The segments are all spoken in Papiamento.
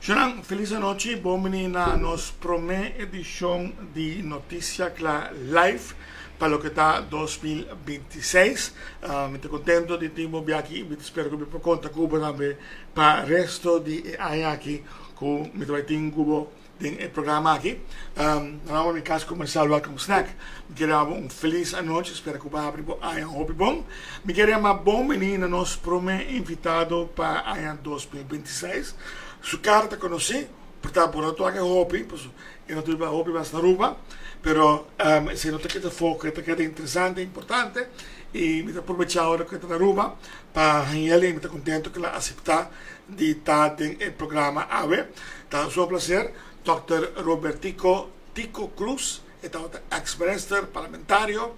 Shunan, felis anochi, bon bini na nos prome edicion di Noticia Cla Live pa loke ta 2026. Mi ta contento di tin bo biaki y mi ta spera cu mi por conta cu bo tambe pa resto di e aña aki cu mi ta bay tin cu bo den e programa aki. Na nomber di mi cas comercial Welcome Snack, mi kier yama bo un felis anochi, spera cu bo habri bo aña hopi bon. Mi kier yama bon bini na nos prome invitado pa aña 2026. Su cara ta conoci, por ta bo no toca hopi, pasobra e no ta biba hopi mas na Aruba, pero esey no ta keda foco, e ta keda interesante, importante, y mi ta aprobecha ora cu e ta na Aruba pa hañ'el y mi ta contento cu el a acepta di ta den e programa awe. Ta un placer, Dòkter Robertico Tico Cruz, e tabata ex minister, parlamentario,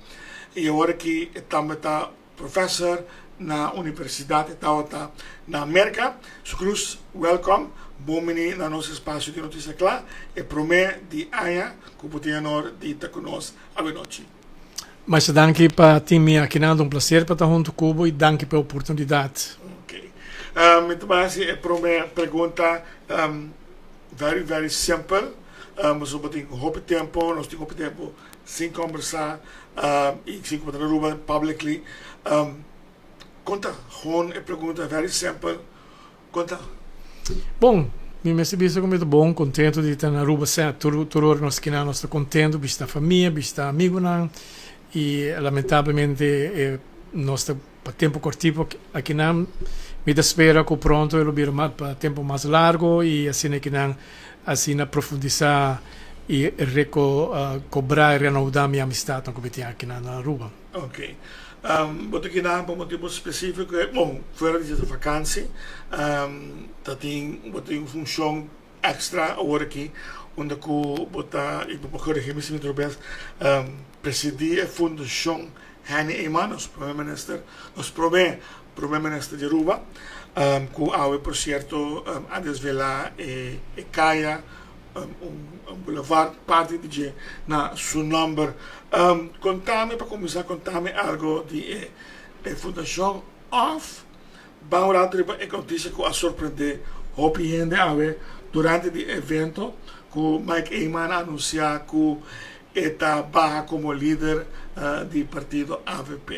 y awor aki e tambe ta professor na universidad, e tabata na Merca. Su Cruz, welcome, bon bini na nos espacio di Noticia Cla, e prome di aña cu bo tin honor di ta cu nos awe nochi. Masha danki pa tin mi aki nan, ta un placer pa ta hunto cu bo y danki pa e oportunidad. Ok. Mi ta bay haci e prome pregunta very very simple, pasobra bo tin hopi tempo, nos tin hopi tempo sin combersa y sin cu bo ta na Aruba publicly. Con ta gewoon e pregunta very simple. Konta. Bon, mi mester bisa ku mi ta bon kontento di ta na Aruba sè. Tur tur ora nos kina nos ta kontento bishita famia, bishita amigunan i lamentablemente e nos ta pa tempu kortipo akinan. Mi ta spera ku pronto e lo bira mas pa tempu mas largo i asina kinan asina profundisá i reko kobrá i renoudá mi amistatnan ku mi tin akinan na Aruba. Ok. Bo ta kina pa motibu spesífiko? Bon, fuera di ta vakansi, ta tin, bo tin un funshon èkstra awor aki unda ku bo ta, i bo por korigí mi si mi ta robes, presidí e fundashon Henny Eman, nos prome minister, nos prome prome minister di Aruba, ku awe por sierto a desvelá e kaya, un boulevard parti di dje na su nomber. Contame pa cuminsa contame algo di e e fundacion of ban un rato riba e noticia cu a sorprende hopi hende awe durante di evento cu Mike Eman a anuncia cu e ta baha como lider di partido avp.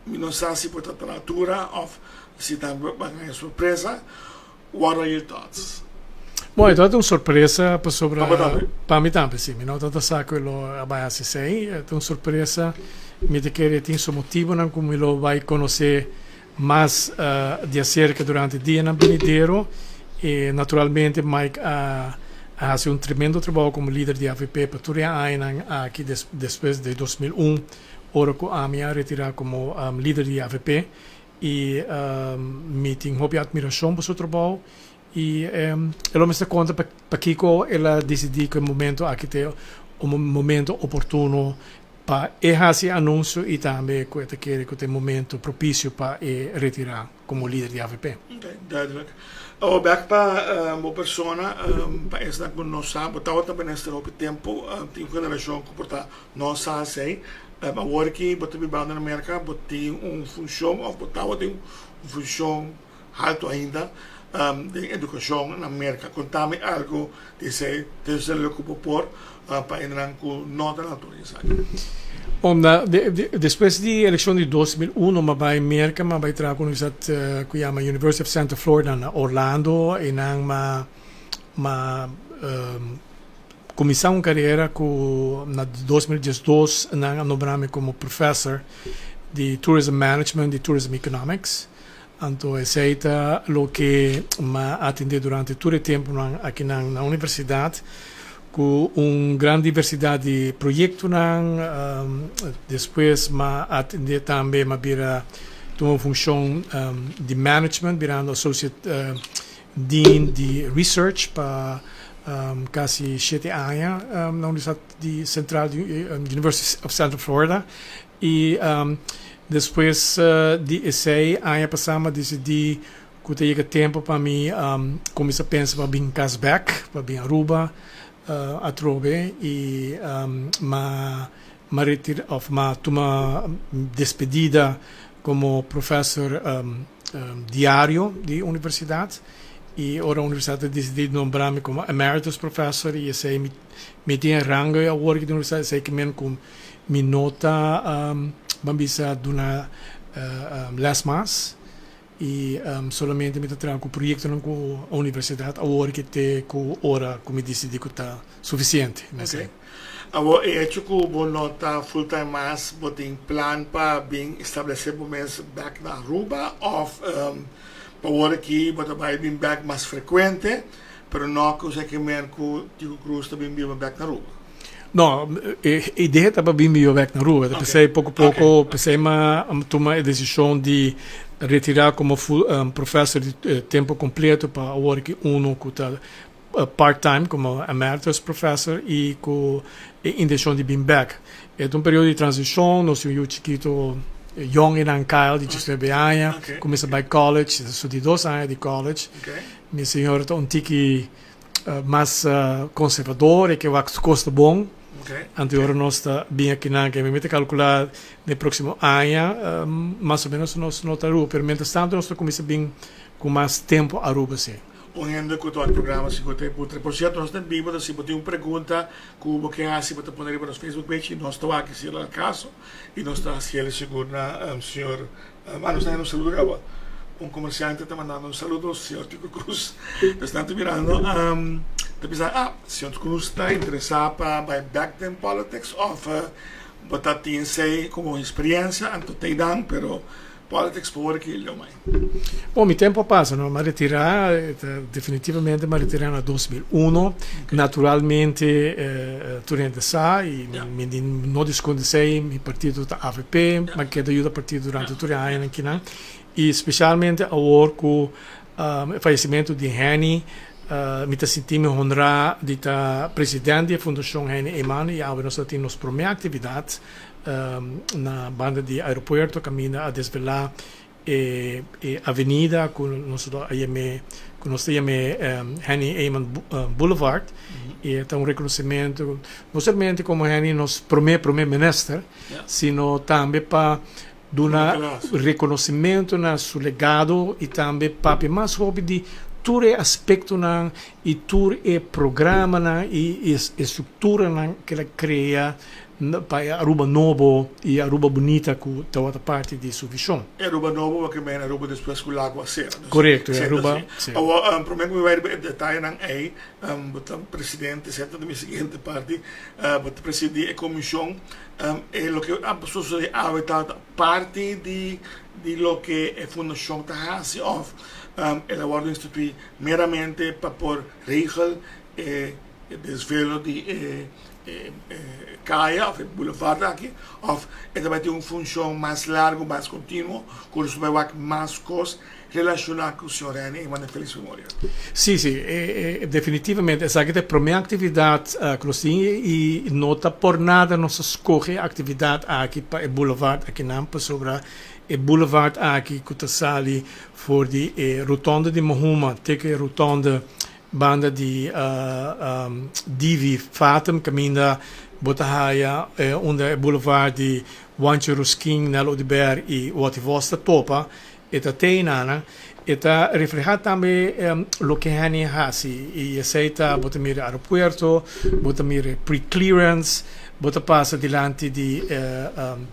Mi no sa si por ta ta la altura of si ta ban haña sorpresa. What are your thoughts? Bon, e tabata un sorpresa pasobra Pa bo tambe? pa mi tambe, si. Mi no tabata sa ku e lo a bai hasi esei. E ta un sorpresa. Mi ta kere e tin su motibunan ku mi lo bai konosé mas di aserka durante dianan benidero. I naturalmente Mike a hasi un tremendo trabou komo lider di avp pa tur e añanan aki despues di 2001 ora ku ami a retirá komo lider di avp. I mi tin hopi admirashon pa su trabou i e lo mester konta pakiko el a disidí ku e momento aki ta un momento oportuno pa e hasi e anunsio i tambe ku e ta kere ku ta e momento propisio pa e retirá komo lider di avp. Ok, duidelijk. Awor bek pa bo persona, pa esnan ku no sa, bo tabata minister hopi tempu, tin un generashon ku por ta no sa esei. Awor ki bo ta bibando na Merka, bo tin un funshon òf bo tabatin un funshon haltu ainda den edukashon na Merka. Konta mi algu di esei, te esei loke bo por pa hendenan ku no ta na altura di esaki. Bon, despues di elekshon di 2001 mi a bai Merka, mi a bai traha ku un universidat ku yama University of Central Florida na Orlando. Einan mi a Kuminsá un karera ku na 2012 nan a nombra mi komo professor di Tourism Management di Tourism Economics. Anto esei ta loke m'a atendé durante tur e tempunan akinan na universidat ku un gran diversidat di proyektonan. Despues m'a atendé tambe m'a bira tuma un funshon di management birando associate Dean di Research pa casi shete aña na Universidad di Central University of Central Florida y despues di esey aña pasa mi a dicidi cu ta yega tempo pa mi cuminsa pensa pa bin cas bek pa bin Aruba atrobe y ma retira of ma tuma despedida como professor diario di universidad. Y ora universidad a dicidi di nombra mi como emeritus professor y esey mi mi tin e rango y awor di universidad esey ke men cu mi no ta ban bisa duna les mas y solamente mi ta traha cu proyectonan cu universidad awor ke te cu ora cu mi dicidi cu ta suficiente na esey. Awor e hecho cu bo no ta full time mas bo tin plan pa bin establece bo mes bek na Aruba of Pa wor aki bo ta bai bin bek mas frekuente, pero no ku esaki men ku Tico Cruz ta bin biba bek na Aruba. No, e idea ta pa bin biba bek na Aruba. Ta p'esei poko poko, p'esei mi a tuma e desishon di retirá komo profesor di tempo kompleto pa awor aki uno ku ta part time komo emeritus professor i ku e intenshon di bin bek. E ta un periodo di transishon, nos tin un yu chikito yong einan Kyle di diesnuebe aña, kuminsá bai college, ta su di dos aña di college. Mi señora ta un tiki mas konservador, e ke wak su kos ta bon, anto ora nos ta bin akinan ke mi ta kalkulá den próksimo aña mas o menos nos no ta Aruba, pero mientras tanto nos ta kuminsá bin ku mas tempu Aruba si. Un hende ku ta wak programa si ku ta e putra. Por sierto nos ta en bibo, si bo tin un pregunta ku bo ke hasi bo ta pone riba nos Facebook page i nos ta wak si el al kaso i nos ta hasi el sigur na señor ah nos ta haya un saludo kaba un komersiante ta mandando un saludo señor Tico Cruz nos ta mirando ta bisa ah señor Cruz ta interesa pa bai back den politics of bo ta tin esei komo experiencia anto ta einan pero politics por wor ki leu mai. Bon, mi tempo a pasa, no? M'a retirá, definitivamente m'a retirá na 2001. Naturalmente, tur hende sa y mi no di sconde esey, mi partido ta avp, m'a keda yuda partido durante tur e añanan kinan. Y specialmente awor cu e fallecimento di Henny, mi ta sinti mi honrá di ta president di e Fundacion Henny Eman y awe nos ta tin nos prome actividad na banda di aeropuerto caminda a desvelá e avenida ku nos ta yam'é ku nos ta yam'é Henny Eman Boulevard i e ta un rekonosementu no solamente komo Henny nos promé promé minister sino tambe pa duna rekonosementu na su legado i tambe papia mas hopi di tur e aspektonan i tur e programanan i e strukturanan ku el a krea Pa e Aruba nobo y Aruba bunita cu tawata parti di su vision. E Aruba nobo bo ke meen Aruba despues cu lago a cera. Corecto, e Aruba, si. Awor, prome cu mi bay riba e detayenan ey, bo ta presidente, cierto ta mi siguiente parti, bo ta presidi e comision, e loke a sucede awe ta parti di di loke e fundacion ta haci of el a wordo institui meramente pa por regel e desvelo di e e kaya of e boulevard aki of e ta bai tin un funshon mas largu, mas kontinuo ku nos ta bai wak mas kos relashoná ku señor Henny Eman den felis memoria. Sí, sí, definitivamente esaki ta e promé aktividat ku nos tin i no ta por nada nos a skohe e aktividat aki pa e boulevard akinan pasobra e boulevard aki ku ta sali for di e rotonde di Mahuma te ku e rotonde Banda di Divi Fatum caminda bo ta haya unda e boulevard di Juancho Ruskin, Nel Oduber y Watty Vos ta topa, e ta teinana. E ta refleha tambe loke Henny a haci y esey ta bo ta mira aeropuerto, bo ta mira pre-clearance, bo ta pasa dilanti di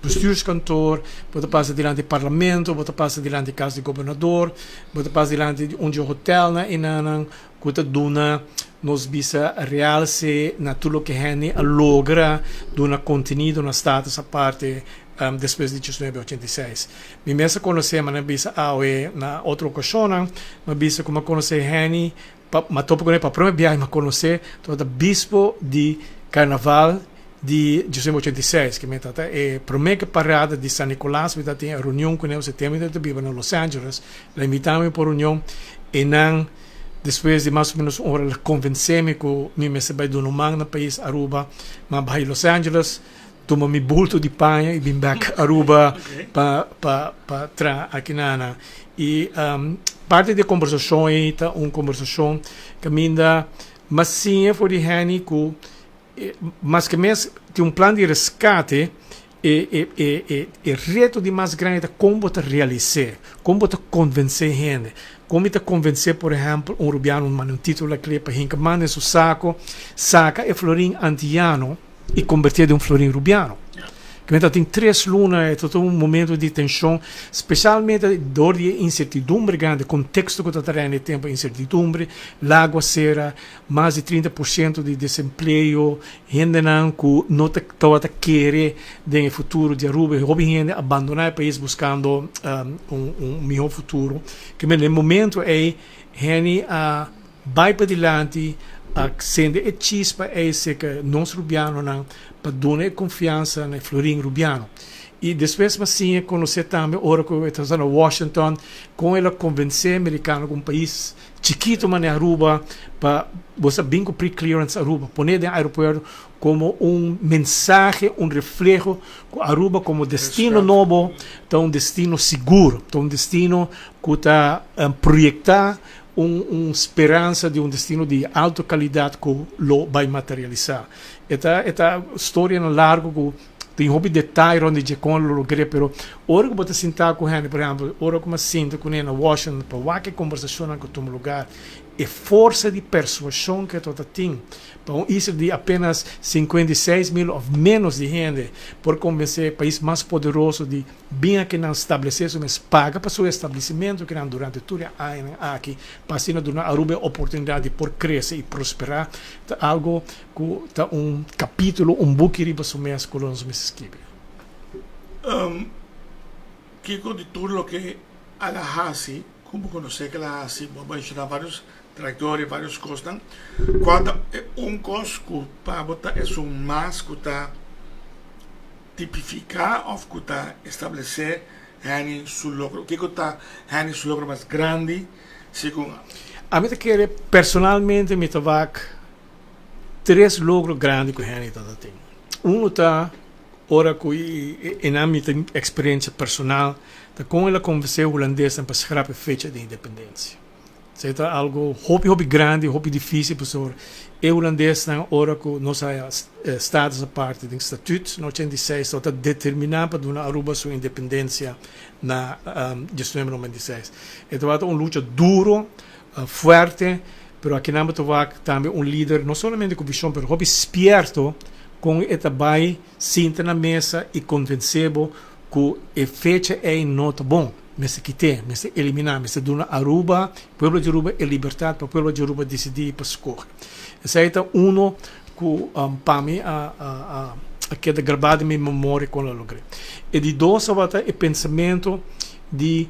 bestuurskantoor, bo ta pasa dilanti parlamento, bo ta pasa dilanti cas di gobernador. Bo ta pas dilanti di un dje hotelnan enanan ku ta duna nos bisa realse na tur loke hende a logra duna kontenido na Status Aparte despues di diesnuebe ochenta i seis. Mi mes a konosé, mi a bisa awe na otro okashonnan, mi a bisa ku mi a konosé Henny, pa mi a topa kuné pa prome biaha mi a konosé tabata bispo di karnaval di diesnuebe ochenta i seis, ke mi ta ta e prome ke parada di San Nicolas, mi ta tin e reunion kuné, ose tempu mi ta biba na Los Angeles, el a invita mi pa reunion, e nan despues di mas o menos un ora el a konvensé mi ku mi mester bai duna un man na pais Aruba, mi a bai Los Angeles, tuma mi bulto di paña i bin bek Aruba pa pa pa traha akinana. I parti di e kombersashon ei ta un kombersashon kaminda mi a siña for di Henny ku Maske mes tin un plan di reskate, e e e e e reto di mas grandi ta kon bo ta realis'é, kon bo ta konvensé hende. Kon mi ta konvensé, por ehèmpel, un rubiano un manda un título akí pa hinka man den su sako, saka e florin antiano i kombertié den un florin rubiano? Ke men tabatin tres luna, e tabata un momento di tenshon, spesialmente dor di e insertidumbre grandi, e konteksto ku tabata reina e tempu, insertidumbre, lago a sera, mas di 30% di desempleo, hendenan ku no ta tabata kere den e futuro di Aruba, e hopi hende a bandoná e pais buskando un mihó futuro. Ke men den e momento ei Henny a bai padilanti a sende e chispa ei serka nos rubianonan pa duna e konfiansa na e florin rubiano. I despues mi a siña konosé tambe ora ku e tabata na Washington kon el a konvensé merikano ku un pais Chikito manera Aruba pa bo sa bin ku pre-clearance Aruba pone den aeropuerto komo un mensahe, un refleho ku Aruba komo destino nobo ta un destino sigur, ta un destino ku ta proyektá un un speransa di un destino di alto kalidat ku lo bai materialisá. E ta e ta storianan largu ku Tin hopi detaye rond di dje kon lo logr'é, pero ora ku bo ta sintá ku hende, por ehèmpel, ora ku mi a sinta kuné na Washington pa wak e kombersashonnan ku tuma lugar, e forsa di persuashon ku e tabata tin pa un isla di apenas 56.000 òf ménos di hende por konvensé e pais mas poderoso di bin akinan stablesé su mes, paga pa su establesimentu akinan durante tur e añanan aki pa asina duna Aruba e oportunidat di por krese i prosperá, ta algu Ku ta un kapítulo, un buki riba su mes ku lo nos mester skibi. Kiko di tur loke al a hasi, ku bo konosé ku el a hasi, bo a menshoná vários trayektoria, vários kosnan. Kua ta e un kos ku pa bo ta esun mas ku ta tipifiká òf ku ta establesé Henny su logro? Kiko ta Henny su logro mas grandi segun abo? Ami ta kere personalmente mi ta wak Tres logro grandi ku Henry tabata tin. Unu ta ora ku e nan mi tin eksperensia personal ta kon el a konvensé hulandesnan pa skrap e fecha di independensia. Esei ta algu hopi hopi grandi, hopi difísil pasobra e hulandesnan ora ku nos haya status aparte den statut na 86 tabata determiná pa duna Aruba su independensia na 19 96. E tabata un lucha duro Fuerte, pero akinan bo ta wak tambe un lider no solamente ku vishon pero hopi spierto kon e ta bai sinta na mesa i konvensé bo ku e fecha ei no ta bon, mester kit'é, mester eliminá, mester duna Aruba, pueblo di Aruba e libertat pa pueblo di Aruba disidí i pa skohe. Esei ta uno ku pa mi a a keda grabá den mi memoria kon lo logr'é. E di dos tabata e pensamentu di.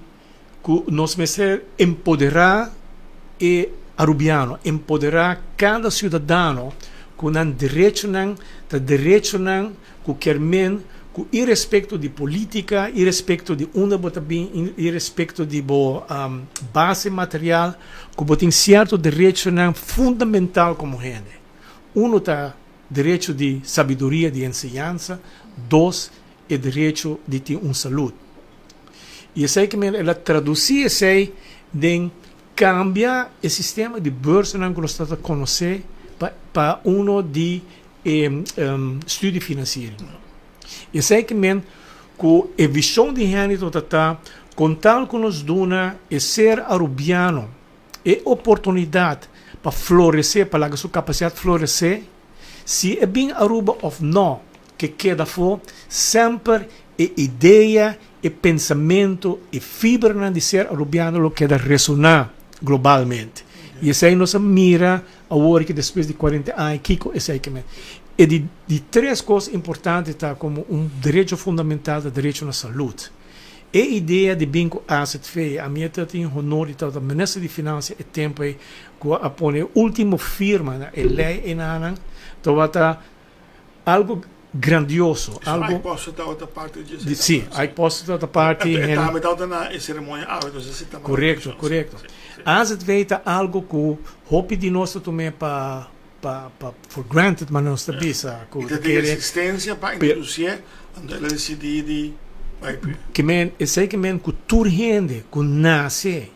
Ku nos mester empoderá e Arubiano, empoderá kada siudadano ku nan derechonan ta derechonan ku kier men ku irespekto di politika, irespekto di unda bo ta bin, irespekto di bo base material, ku bo tin sierto derechonan fundamental komo hende. Uno ta derecho di sabiduria di enseñansa, dos e derecho di tin un salud. I esei ke men el a tradusí esei den kambia e sistema di beursanan ku nos ta ta konosé pa pa uno di e studiefinanciering. Esei ke men ku e vishon di Henry tabata ta kon tal ku nos duna e ser Arubiano e oportunidat pa floresé, pa laga su kapasidat floresé, si e bin Aruba òf nò ke keda afó, semper e idea, e pensamento, e fibranan di ser Arubiano lo keda resoná globalmente. I esei nos a mira awor ki despues di 40 aña kiko esei ke men. E di di tres kos importante ta komo un derecho fundamental ta derecho na salud. E idea di bin ku azv, ami a ta tin honor di tabata minister di Finansia e tempu ei ku a pone e ultimo firma na e lei enanan, tabata Algo grandioso, Eso algo Ike Poster tabata parti di di esei sí, Ike Poster tabata parti E en tambe tabata na e ceremonia awe, entonces si tabata Correcto, sí, correcto. sí, sí. AZV ta algo cu hopi di nos ta tum'é pa pa pa for granted, ma nos ta bisa cu I ta ta tin kere resistencia pa pe introducié, anto el a decidi di bai p'e. Ke men, esei ke men cu tur hende cu nace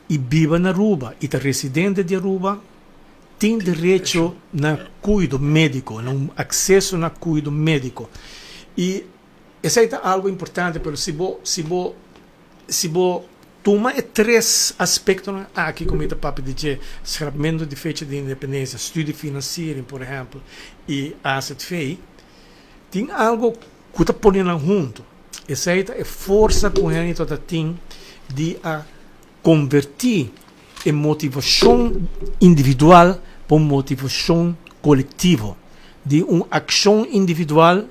i biba na Aruba i ta residente di Aruba tin derecho na kuido médiko, na un akseso na kuido médiko. I esei ta algu importante, pero si bo si bo si bo tuma e tres aspektonan aki ku mi ta papia di dje, skrapmentu di fecha di independensia, studiefinanciering por ehèmpel i AZV, tin algu ku ta pone nan huntu. Esei ta e forsa ku hende ta tin di a konvertí e motivashon individual pa un motivashon kolektivo, di un akshon individual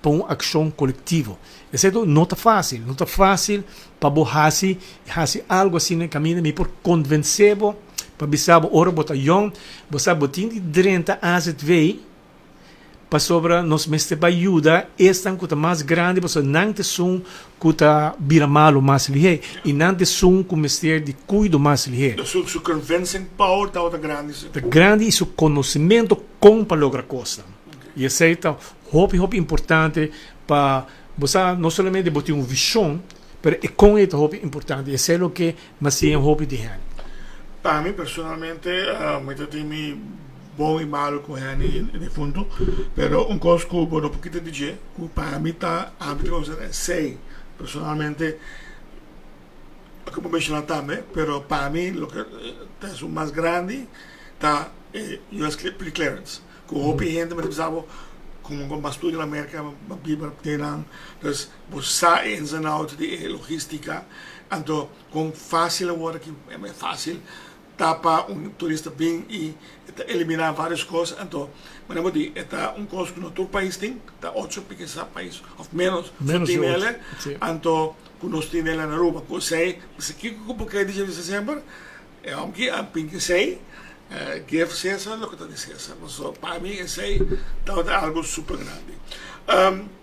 pa un akshon kolektivo. Esei no ta fásil, no ta fásil pa bo hasi hasi algu asina kaminda mi por konvensé bo pa bisa bo ora bo ta yòn, bo sa bo tin di drenta azv pasobra nos mester bai yuda esnan ku ta mas grandi pasobra nan ta esun ku ta bira malu mas lihé i nan ta esun ku mester di kuido mas lihé. Su su convincing power tabata grandi si. Ta grandi i su konosementu kon pa logra kosnan. I esei ta hopi hopi importante pa bo sa no solamente bo tin un vishon pero e kon ei ta hopi importante i esei loke mi a siña hopi di hende. Pa mi personalmente mi ta tin mi bon i malu ku hende e difunto pero un kos ku bo no por kita di dje ku pa mi ta ami ta konsidera esei personalmente loke bo menshona tambe pero pa mi loke ta esun mas grandi ta e US pre-clearance. Ku hopi hende mester bisa bo komo ku bo a studia na Merka, bo a biba te nan, dus bo sa e ins en out di e logistica, anto kon facil awor aki, e facil ta pa un turista bin i e ta elimina varios kos, anto manera bo di e ta un kos ku no tur pais tin, ta ocho pikisa pais of menos su tin ele, anto ku nos tin ele na Aruba, ku esei, kiko ku bo ke dice bisa semper? E homki a pinki esei, geef Cesar loke ta di Cesar. Pasobra pa mi esei tabata algo super grandi.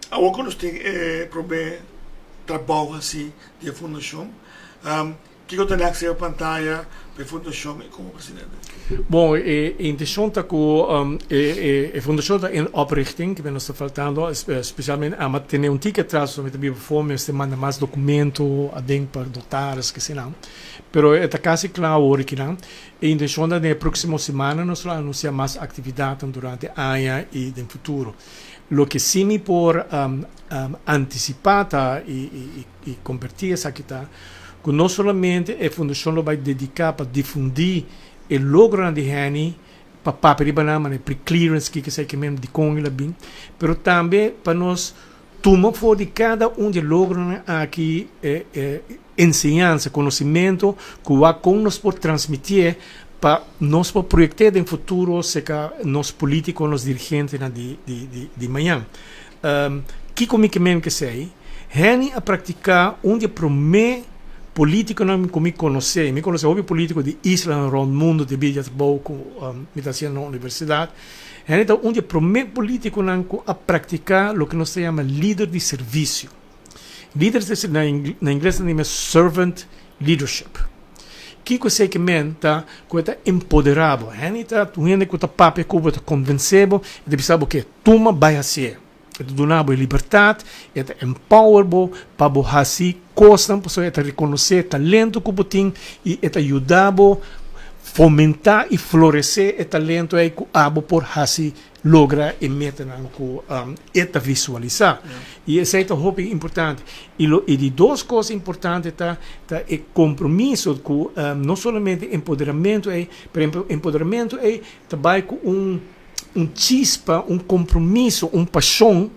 Awor ku nos tin e prome trabou hasi di e fundashon, kiko ta next riba pantaya pa e fundashon i komo presidente? Bon, e intenshon ta ku e fundashon ta in oprichting, kimen nos ta faltando, spesialmente ama tene un tiki atras, pasobra mi ta biba for, mi mester manda mas dokumento aden pa notaris, kesinan. Pero e ta kasi kla awor akinan. E intencion ta den e proximo simana nos lo anuncia mas actividadnan durante aña y den futuro. Loke si mi por anticipa ta y comparti esaki ta cu no solamente e fundacion lo bay dedica pa difundi e logronan di Henny pa papia riba nan manera pre-clearance kiko esaki ke men dicon el a bin, pero tambe pa nos Tuma for di kada un di e logronan aki e enseñansa, conocimento cu wak con nos por transmitié pa nos por proyecté den futuro cerca nos politico, nos dirigentenan di di di mañan. Kico mi ke men kesey? Henny a practica un di e prome politiconan cu mi conoce, mi conoce hopi politico di islanan rond mundo debi di e trabou cu mi ta haciendo na universidad. Hende ta un di e promé polítikonan ku a praktiká loke nos ta yama lider di servisio. Lider di na na ingles nan yama servant leadership. Kiko esei ke men ta ku e ta empoderá bo. Hende ta un hende ku ta papia ku bo, ta konvensé bo, e ta bisa bo ke tuma bai hasié. E ta duna bo e libertat, e ta empower bo pa bo hasi kosnan pasobra e ta rekonosé e talento ku bo tin i e ta yuda bo fomentá i floresé e talento ei ku abo por hasi logra e metanan ku e ta visualisá. I esei ta hopi importante. I lo i di dos kos importante ta ta e kompromiso ku no solamente empoderamentu ei, pero empoderamentu ei ta bai ku un un chispa, un compromiso, un pasion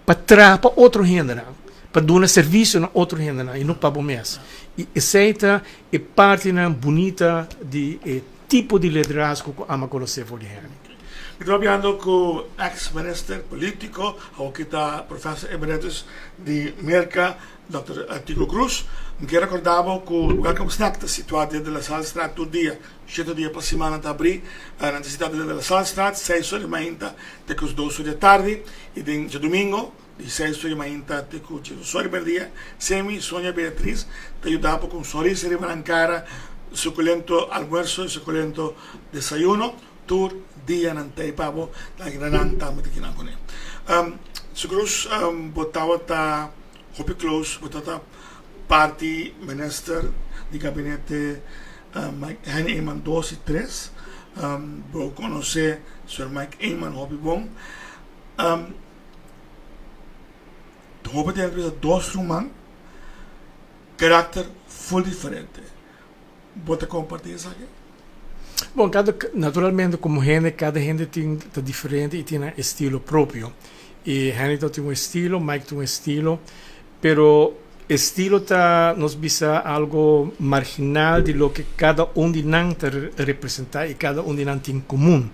pa traha pa otro hendenan, pa duna servicio na otro hendenan y no pa bo mes. Y esey ta e partinan bunita di e tipo di liderazgo cu ama conoce for di hende. Mi ta papiando cu ex minister politico, awoki ta professor emeritus di Merca, Dòkter Tico Cruz. Mi kier recorda bo cu Welcome Snack ta situa den De La Sallestraat tur dia. Shete dia pa simana ta abrí na ta sitá den De La Sallestraat, seis ora di mainta te ku dos ora di atardi, i den djadumingo di seis ora di mainta te ku dos ora di merdia. Semi, Sonia Beatriz ta yuda bo ku un sonrisa riba nan kara, sukulento almuerso i sukulento desayuno. Tur dia nan ta ei pa bo, nan kina nan tambe ta kina kuné. Su Cruz, bo tabata hopi close, bo tabata parti minister di gabinete Mike Henny Eman dos y tres. Bo conoce Sir Mike Eman hopi bon. Hopi tempo bisa dos ruman. Karakter ful diferente. Bo ta kompartí esaki? Bon, kada, naturalmente komo hende, kada hende tin ta diferente i tin nan estilo propio. I Henry ta tin un estilo, Mike tin un estilo, pero estilo ta nos bisa algo marginal di loke kada un di nan ta representá i kada un di nan tin komun.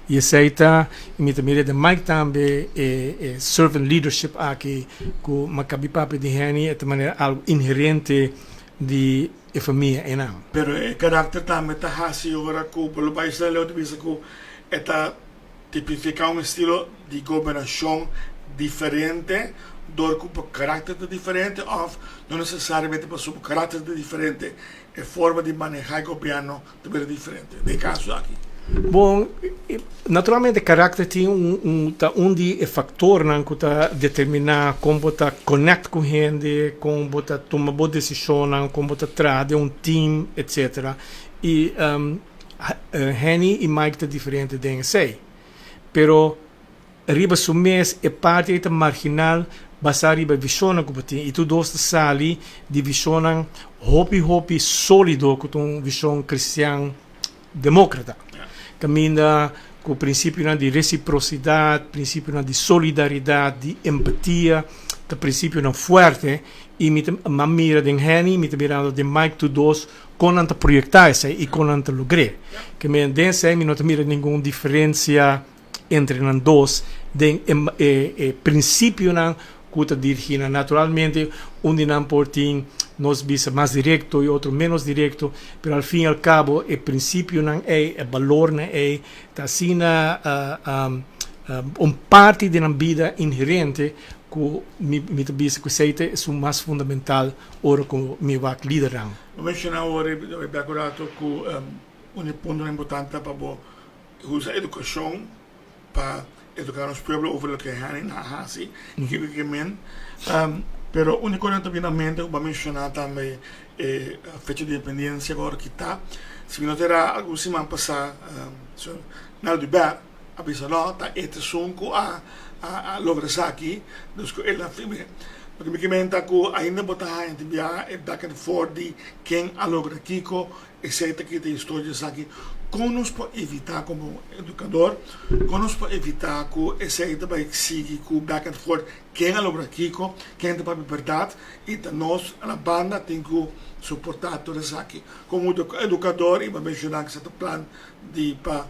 I esei ta, i mi ta mira den Mike tambe, e e servant leadership aki ku mi a kabi papia di Henny, e ta manera algo inherente di e famia einan. Pero e karakter tambe ta hasi ora ku bo lo bai esnan leu ta bisa ku e ta tipifiká un estilo di gobernashon diferente dor ku bo karakter ta diferente òf no nesesariamente pasobra bo karakter ta diferente e forma di manehá e gobièrnu ta bira diferente den e kaso aki. Bon, naturalmente karakter tin un un ta un di e faktornan ku ta determiná kon bo ta connect ku hende, kon bo ta tuma bo desishonnan, kon bo ta traha den un team, etcetera. I Henny i Mike ta diferente den esei. Pero riba su mes e parti ei ta marginal basá riba e vishonnan ku bo tin i tur dos ta sali di vishonnan hopi hopi sólido ku ta un vishon kristian demókrata kaminda ku prinsipionan di resiprosidat, prinsipionan di solidaridat, di empatia ta prinsipionan fuerte i mi ta a mira den Henny, mi ta mirando den Mike tur dos kon nan ta proyektá esei i kon nan ta logr'é. Ke men den esei mi no ta mira ningun diferensia. entre nan dos den e e prinsipionan ku ta dirigí nan. Naturalmente un di nan por tin nos bisa mas direkto i otro ménos direkto, pero al fin i al kabo e prinsipionan ei, e balornan ei ta asina un parti di nan bida inherente ku mi mi ta bisa ku esei ta esun mas fundamental ora ku mi wak lidernan. Bo menshoná awor e bek un rato ku un di e puntonan importante ta pa bo Usa edukashon pa eduká nos pueblo over loke hende na hasi i kiko ke men. Pero uniko nan ta bini na mente ku bo a menshoná tambe e fecha di independensia ku ora kita. Si mi no ta erá algun siman pasá señor Nel Dubert a bisa no ta e ta esun ku a a logra esaki dus ku el a firm'é. Loke mi ke men ta ku ainda bo ta haña tin biaha e back and forth di ken a logra kiko. Esei ta kita historia esaki. Kon nos por evitá komo edukador, kon nos por evitá ku esei ta bai sigui ku back and forth, ken a logra kiko, ken ta papia bèrdat, i ta nos na banda tin ku soportá tur esaki. Komo edukador, i bo a menshoná ku esei ta plan di pa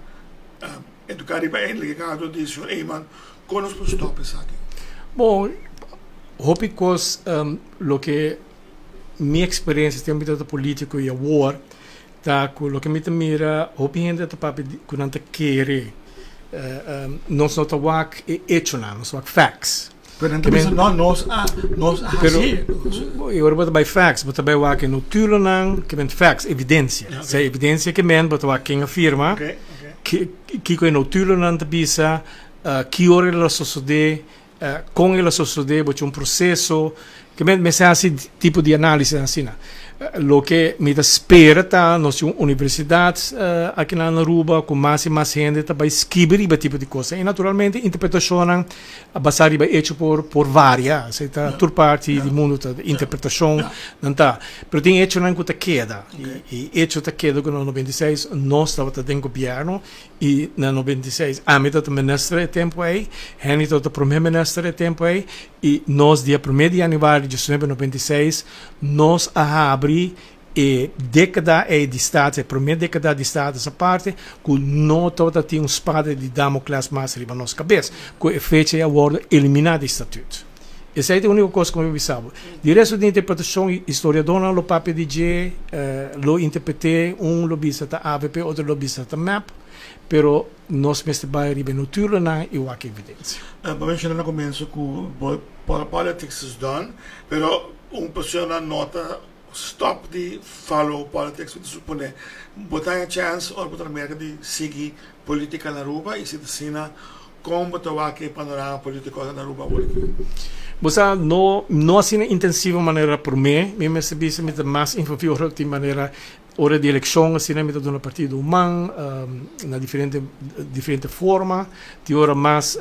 eduká riba e legado di señor Eman, kon nos por stòp esaki? Bon, hopi kos loke Mi experiencia tempo mi tabata politico y awor ta cu loke mi ta mira hopi hende ta papia di cu nan ta kere nos no ta wak e hechonan, nos ta wak facts. Pero nan ta bisa no nos a nos a haci. Pero y ora bo ta bay facts bo ta bay wak e notulonan ke men facts, evidencia. Esei evidencia ke men bo ta wak ken a firma, kico e notulonan ta bisa, ki ora el a sosode. Kon el a sosodé bo tin un proseso ke men mester hasi tipo di análisis asina. Loke mi ta spera ta nos tin un universidat aki na Aruba ku mas i mas hende ta bai skibi riba e tipo di kosnan i naturalmente interpretashonnan basá riba echo por por varia, esei ta tur parti di mundu ta interpretashon nan ta, pero tin echonan ku ta keda i echo ta keda ku na 96 nos tabata den gobièrnu I na 96 ami tabata minister e tempu ei, Henny tabata prome minister e tempu ei, i nos dia prome di januari di 1996 nos a habri e dekada ei di Status, e prome dekada di Status aparte, ku no tabata tin un spada di Damocles mas riba nos kabes, ku e fecha ei a wòrdu eliminá di statut. Esei ta e úniko kos ku mi por bisa bo. Di resto di interpretashon, historiadónan lo papia di dje, lo interpret'é, un lo bisa ta avp, otro lo bisa ta mep, pero nos mester bai riba e notulonan i wak evidensia. Bo a menshoná na komienso ku bo politics is done, pero un persona no ta stòp di follow politics, mi ta suponé. Bo ta haña chèns ora bo ta na Merka di sigui politica na Aruba i si ta asina Kon bo ta wak e panorama politico na Aruba awor aki? Bo sa, no, no asina intensivo manera promé. Mi mester bisa mi ta mas envolví ora tin manera Ora di eleccion asina mi ta duna partido un man na diferente diferente forma. Tin ora mas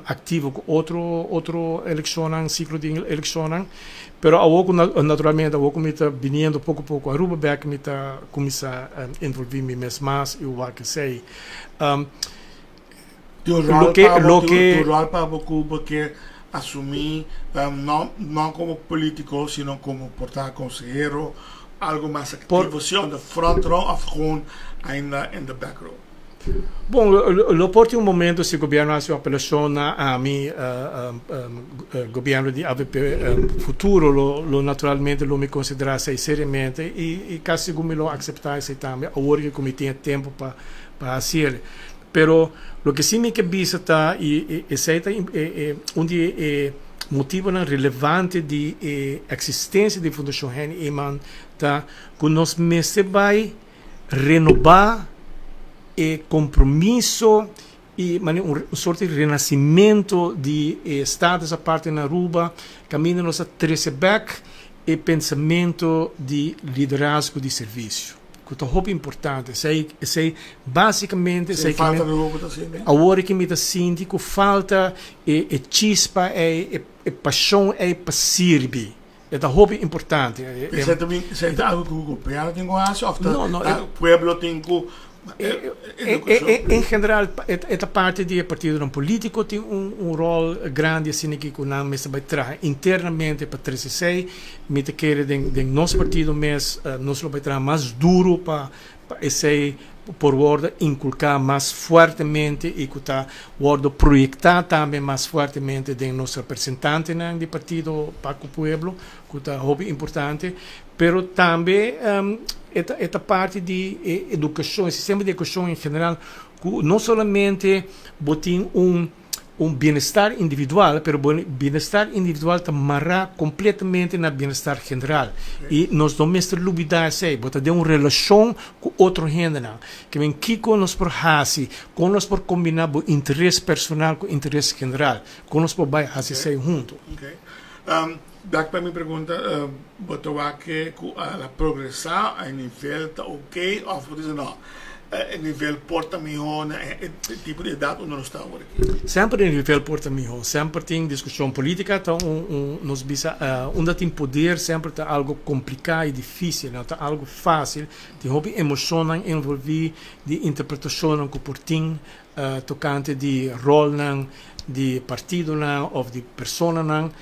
activo cu otro otro eleccionnan, ciclo di eleccionnan. Pero awor cu naturalmente awor cu mi ta biniendo poco poco Aruba bek mi ta cuminsa envolvi mi mes mas y wak esey. Tin un rol pa bo, tin un rol pa bo cu bo ke asumi no no como politico sino como por ta consehero, algo mas activo si on the front row of gewoon ainda in the back row? Bon, lo por tin un momento si gobierno haci un apelacion na ami, gobierno di avp Futuro lo lo naturalmente lo mi considera esey seriamente y casi sigur mi lo acepta esey tambe awor cu mi tin e tempo pa pa haciel. Pero loke si mi ke bisa ta, i esei ta un di e motibonan relevante di e eksistensia di Fundashon Henny Eman ta ku nos mester bai renobá e kompromiso i manera un sorto di renasimentu di e status aparte na Aruba kaminda nos a trese bèk e pensamentu di liderazgo di servisio. Ku ta hopi importante. Esei, esei básicamente esei Sin falta di bo ta sinti? Awor ki mi ta sinti ku falta e e chispa ei, e e pashon ei pa sirbi. E ta hopi importante. Esei ta bin, esei ta algu ku gobierno tin ku hasi òf ta ta pueblo tin ku En general e ta parti di e partidonan politico tin un un rol grandi asina ki ku nan mester bai traha internamente pa trese esei. Mi ta kere den den nos partido mes nos lo bai traha mas duro pa pa esei por wordo inculca mas fuertemente y ku ta wordo proyecta tambe mas fuertemente den nos representantenan di partido pa ku pueblo ku ta hopi importante. Pero tambe e ta e ta parti di e edukashon, e sistema di edukashon en general ku no solamente bo tin un un bienestar individual, pero bo bienestar individual ta mará kompletamente na bienestar general. I nos no mester lubidá esei, bo ta den un relashon ku otro hendenan. Ke men kiko nos por hasi, kon nos por kombiná bo interes personal ku interes general, kon nos por bai hasi esei huntu. Dak pa mi pregunta, bo ta wak ku a la progresá, e nivel ta ok òf bo ta bisa no, e nivel por ta mihó na e tipo di edat unda nos ta awor aki? Semper e nivel por ta mihó, semper tin diskushon. Polítika ta un un nos bisa unda tin poder semper ta algu kompliká i difísil, no ta algu fásil. Tin hopi emoshonnan envolví, di interpretashonnan ku por tin tokante di rolnan di partidonan of di personanan.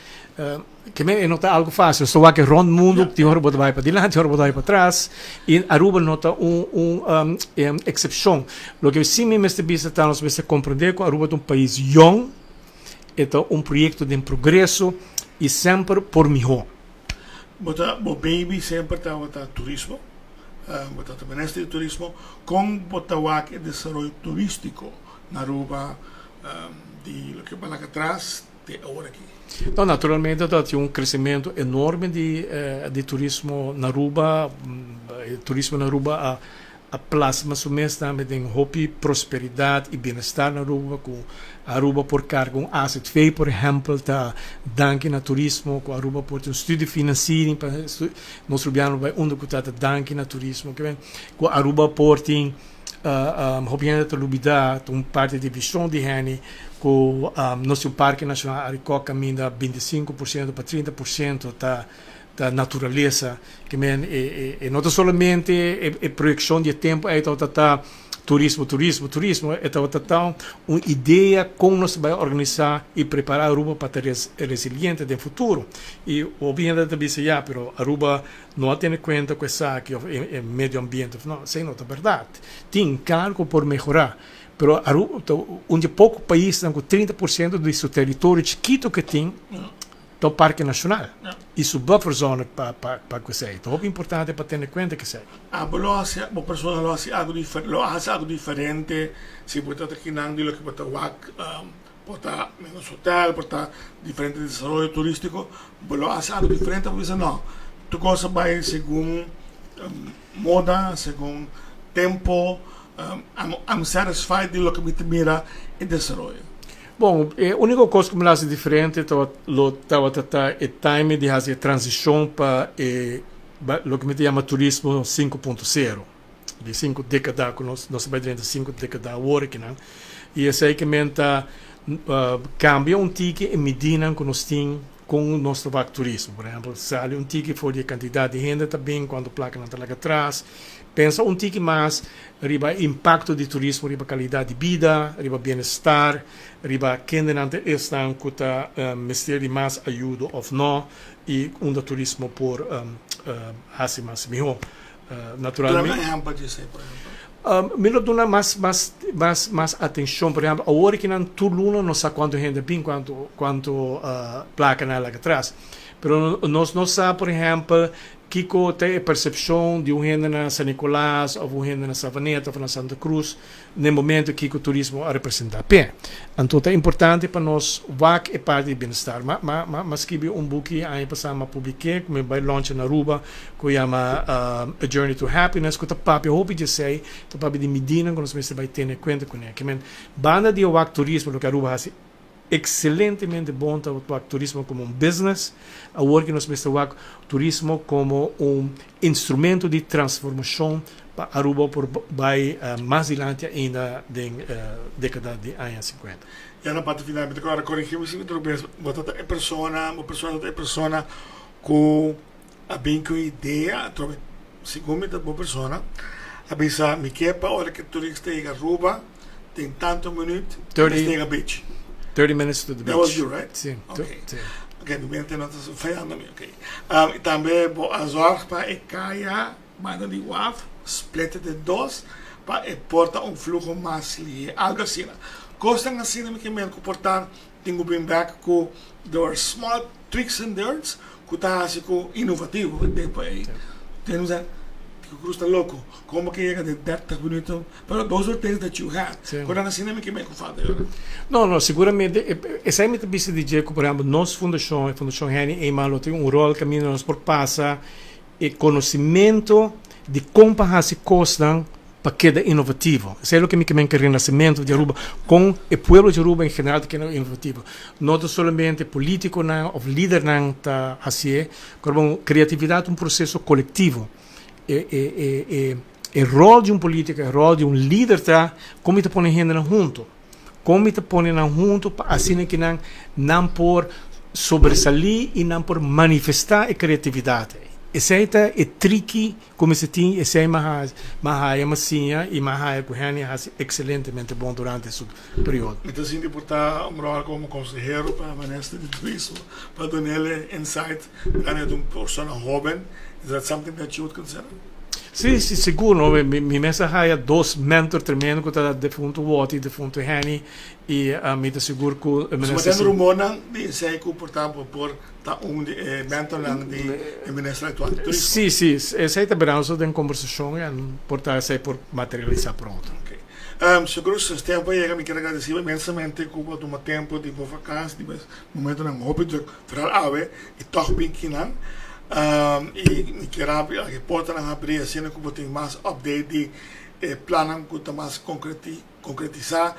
Ke men e no ta algo fácil. Nos ta wak rond mundu, tin ora bo ta bai padilanti, tin ora bo ta bai patras. I Aruba no ta un un eksepshon. Loke si mi mester bisa ta nos mester komprendé ku Aruba ta un pais yòn, e ta un proyekto den progreso i semper por mihó. Bo ta bo baby semper tabata turismo, bo ta minister di turismo. Kon bo ta wak e desaroyo turístiko na Aruba di loke bo a laga atras te awor aki? No, naturalmente ta tin un kresementu enorme di di turismo na Aruba. E turismo na Aruba a a plasma su mes tambe den hopi prosperidat i bienestar na Aruba ku Aruba por karga un azv por ehèmpel ta danki na turismo ku Aruba por tin un studiefinanciering pa nos rubiano bai unda ku ta ta danki na turismo ku Aruba por tin hopi hende ta lubida ta un parti di vision di hende ku nos tin un parke nashonal Arikok kaminda 25% pa 30% ta ta naturalesa ke men e e no ta solamente e e proyekshon di e tempu ei tabata ta turismo turismo turismo e tabata ta un idea kon nos ta bai organisá i prepará Aruba pa ta resiliente den futuro i hopi hende ta bisa ya pero Aruba no a tene kuenta ku esaki òf e medio ambiente no esei no ta bèrdat tin klaro ku por mehorá pero Aruba ta un di e poko paisnan ku 30% di su teritorio chikito ke tin Ta un parke nashonal i su bufferzone pa pa ku esei. Ta hopi importante pa tene kuenta ku esei. Abo lo hasi, bo persona lo hasi algu difer, lo hasi algu diferente si bo ta kinan di loke bo ta wak, por ta menos hotel, por ta diferente desaroyo turistiko, bo lo hasi algu diferente, bo bisa no, tur kos a bai segun moda, segun tempo, I'm satisfied di loke mi ta mira e desaroyo. Bon, e úniko kos ku mi lo hasi diferente tabata lo tabata ta e time di hasi e transishon pa e Loke mi ta yama turismo 5.0, di sinku dékada ku nos nos ta bai drenta sinku dékada awor akinan. I esei ke men ta kambia un tiki e midinan ku nos tin kon nos ta wak turismo. Por ehèmpel, sali un tiki for di e kantidat di hende ta bin, kuantu plaka nan ta laga atras. Pensa un tiki mas riba e impakto di turismo riba kalidat di bida, riba bienestar, riba kendenan ta esnan ku ta mester di mas ayudo òf nò. I unda turismo por hasi mas mihó. Naturalmente. Duna un ehèmpel di esei, por ehèmpel. Mi lo duna mas, mas, mas, mas atenshon. Por ehèmpel, awor aki nan tur luna nos sa kuantu hende a bin, kuantu, kuantu plaka nan a laga atras. Pero nos no sa, por ehèmpel, kiko ta e persepshon di un hende na San Nicolas òf un hende na Savaneta òf na Santa Cruz N'e momento kiko turismo a representa p'e. Anto ta importante pa nos wak e parti di bienestar. Ma ma ma ma skibi un buki aña pasá m'a publik'é ku mi bai launcha na Aruba ku yama A Journey to Happiness ku ta papia hopi di esei, ta papia di midinan ku nos mester bai tene kuenta kuné. Ke men banda di e wak turismo loke Aruba hasi ekselentemente bon ta wak turismo komo un business, awor ke nos mester wak turismo komo un instrumento di transformashon pa Aruba por bai mas dilanti ainda den dekada di aña sinkuenta. Ya na parti final mi ta kòrda korigí mi si mi ta rubes, bo ta ta e persona, bo persona ta ta e persona ku a bin ku e idea, atrobe segun mi ta bo persona a bisa mi ke pa ora ku e turista yega Aruba den tantu minüt e mester yega beach. 30 minutes to the beach. That was you, right? Si. Okay. Ok, mi mente no ta fayando mi, ok. I tambe bo a zòrg pa e kaya banda di waf split den dos pa e por ta un fluho mas lihé, algo asina. Kosnan asina mi ke mira ku por ta tin ku bin bek ku there were small tweaks and dirts ku ta hasi ku inovativo den pa ei. Tin un sa Tico Cruz ta loko, komo ke yega den dertig minuto? Pero those were things that you had. Kosnan asina mi ke mira ku falta yora. No, no, seguramente esei mi ta bisa di dje ku por ehempel nos fundashon, e Fundashon Henny Eman lo tin un ròl kaminda nos por pasa e conocimento di con pa haci cosnan pa keda innovativo. Esey loke mi ke men ke renacimento di Aruba, con e pueblo di Aruba en general ta keda innovativo. No ta solamente politiconan of lidernan ta hacié, pero bon, creatividad ta un proceso colectivo. E e e e e rol di un politico, e rol di un lider ta con mi ta pone hendenan hunto. Con mi ta pone nan hunto pa asina ki nan nan por sobresalí i nan por manifestá e creatividad ei. Esei ta e triki cu mester tin, esei mi a mi a haya, mi a siña i mi a haya cu Henny a haci excelentemente bon durante su periodo. Mi ta sinti por ta un rol como consehero pa Minister di Turismo pa dunele insight Dani ta un persona hoben, is that something that you would consider? Sí, sí, sigur no. Mi, mi mes a haya dos mentor tremendo ku ta defunto Woti i defunto Henny i mi ta sigur ku e minister. Pasobra tin rumornan di esei ku por ta bo por ta un di e mentornan di e minister aktual di turismo. Sí, sí, esei ta bira den kombersashon en por ta esei por materialisá pronto. Ok. Señor Cruz, tempo a yega, mi kier a gradeci bo inmensamente ku bo a tuma tempo di bo vakansi, di bo momentonan hopi druk. Vooral awe i tòg bin kinan i mi kier a e portanan habrí asina ku bo tin mas update di e plannan ku ta mas konkretisá,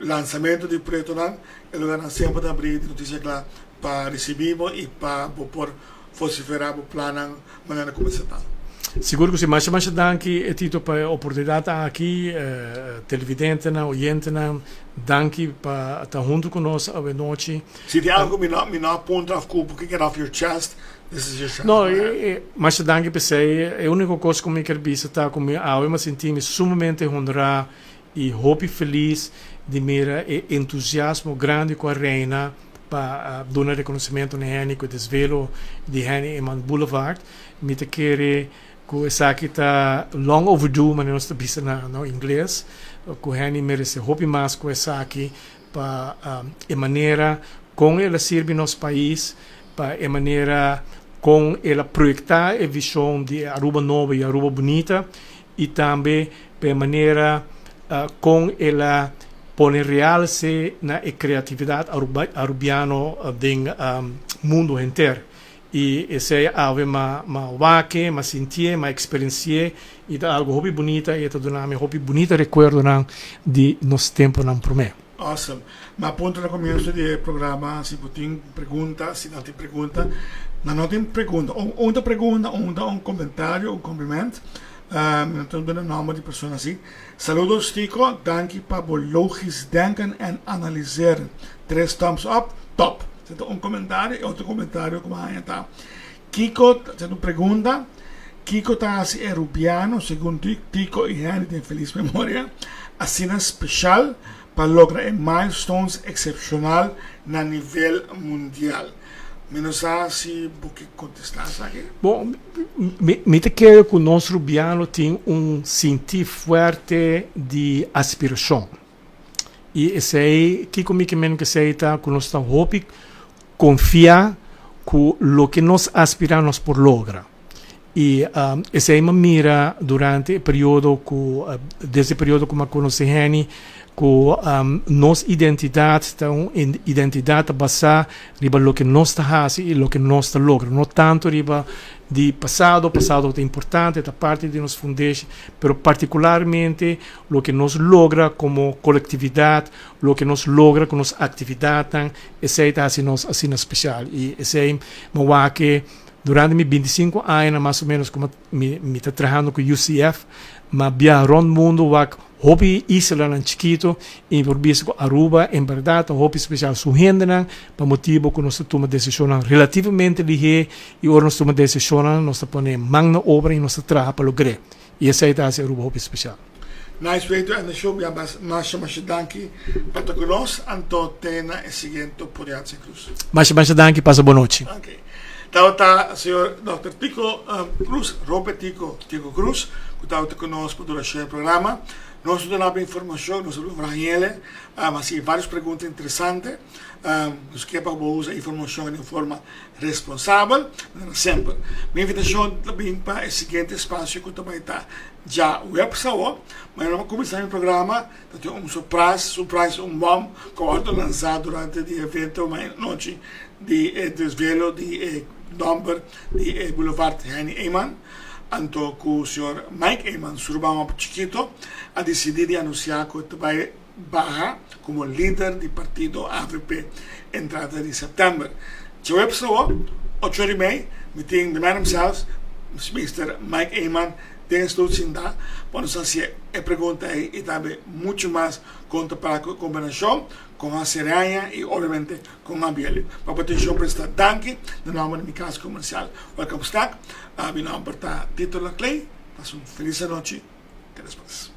lansamentu di proyektonan. E lugarnan semper ta habrí di Notisia Kla pa risibí bo i pa bo por vosiferá bo plannan manera ku mester ta. Sigur ku si. Masha masha danki Tito pa e oportunidat aki. Televidentenan, oyentenan, danki pa ta huntu ku nos awe nochi. Si tin algo mi no mi no a puntra of ku bo ke get off your chest, this is your chance. No, masha danki p'esei. E uniko kos ku mi ker bisa ta ku mi awe mi a sinti mi sumamente honrá i hopi felis di mira e entusiasmo grandi ku a reina pa duna rekonosementu na Henny ku e desvelo di Henny Eman Boulevard. Mi ta kere ku esaki ta long overdue, manera nos ta bisa na ingles, ku Henny merese hopi mas ku esaki. Pa e manera kon el a sirbi nos pais, pa e manera kon el a proyecta e vision di e Aruba Nobo y Aruba Bunita y tambe pa e manera kon el a pone realce na e creatividad Arubiano den mundo henter. Y esey awe ma ma wak-e, ma sintié, ma experencié y ta algo hopi bunita y e ta duna mi hopi bunita recuerdonan di nos temponan promé. Awesome. Mi a puntra na comienzo di e programa si bo tin pregunta, si nan tin pregunta. Nan no tin pregunta. Un, un ta pregunta, un ta un comentario, un compliment. No ta duna nomber di persona así. Saludos Tico, danki pa bo logisch denken en analyseren. Tres thumbs up, top. Esei ta un comentario. E otro comentario ku mi a haña ta, Kiko, esei ta un pregunta, Kiko ta hasi e Rubiano, segun Tico i Henry den feliz memoria, asina special pa logra e milestones excepcional na nivel mundial? Mi no sa si bo ke contesta esaki. Bon, mi ta kere ku nos Rubiano tin un sinti fuerte di aspiracion. I esei, kiko mi ke men ku esei ta ku nos ta hopi konfia ku loke nos aspirá nos por logra. I esei mi a mira durante e periodo ku, desde e periodo ku mi a konosé Henny, ku nos identidat ta un identidat ta basá riba loke nos ta hasi i loke nos ta logra, no tantu riba di pasado, pasado ta importante, ta parti di nos fundeshi, pero partikularmente loke nos logra komo kolektividat, loke nos logra ku nos aktividatnan, esei ta hasi nos asina spesial. I esei mi a wak durante mi bintisinku añanan mas o ménos ku mi ta trahando ku UCF, mi a biaha rònt mundu wak hopi islanan chikitu i mi por bisa ku Aruba en bèrdat ta hopi spesial. Su hendenan pa motibu ku nos ta tuma desishonnan relativamente lihé i ora nos tuma desishonnan nos ta pone man na obra i nos ta traha pa logr'é. I esei ta hasi Aruba hopi spesial. Nice way to end the show, bia mas masha masha danki pa ta ku nos, anto te na e siguiente oportunidad señor Cruz. Masha masha danki, pasa bon nochi. Ok. Tabata señor Dòkter Tico Cruz, Robert Tico, Tico Cruz, ku tabata ku nos pa durashon e programa. Nos a duna bo informashon, nos a logra hañ'ele, hasi varios pregunta interesante. Nos ke pa bo usa informashon den forma responsabel, manera semper. Mi invitashon ta bin pa e siguiente espasio ku ta bai ta djaweps awo. Mañana bo kuminsá mi programa, ta tin un surprise, surprise, un bòm ku a wòrdu lansá durante di e evento mañana di e desvelo di e nòmber di e Boulevard Henny Eman. Anto ku señor Mike Eman, su ruman hopi chikito, a disidí di anunsiá ku e ta bai baha komo lider di partido avp entrada di sèptèmber. Djaweps awo, ocho ora i mei, mi tin The Man Himself, Mister Mike Eman, den e stoel sintá pa nos hasi e pregunta ei i tambe muchu mas kon ta para ku e kombinashon, kon a seraña i obviamente kon a biel. Pa bo atenshon presta danki na nòmber di mi kas komersial Welcome Snack. Mi nòmber ta Tito Laclay. Pasa un felis anochi. Te despues.